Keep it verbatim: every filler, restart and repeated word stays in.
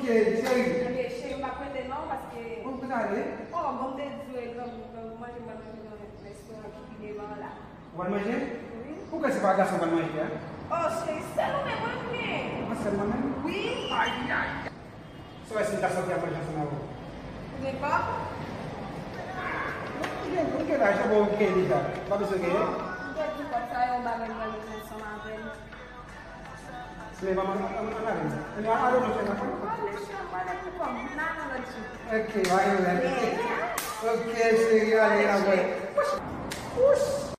Cheri. Ebyen, cheri, m pa prete non, paske... Ou, ou prale? Oh, bon, m te di w, granmoun, granmoun manje, m pral manje nan restoran ki pi devan an la. Ou pral manje? Wi. Ou kwè se pa gason w pral manje a? Oh, cheri, sèl ou menm mwen gen. Ah, sèl mwen menm? Wi. Ay, ay, ay. Sa w wè si m ta sòti al manje ansanm avè w? Ou gen kòb? Ou gen, ou gen lajan, bon, ou gen deja. Pa bezwen genyen. Oh, m te di kòb sa yo, m pa menm pral manje ansanm avè l. Men pa mal, an, an, an ale. An ale, non, cheri, an ale. An ale, cheri, an ale pou kòm. N a nan lòt jou. Ok, ale, ale. Ok, cheri, ale, ale. Wouch. Wouch.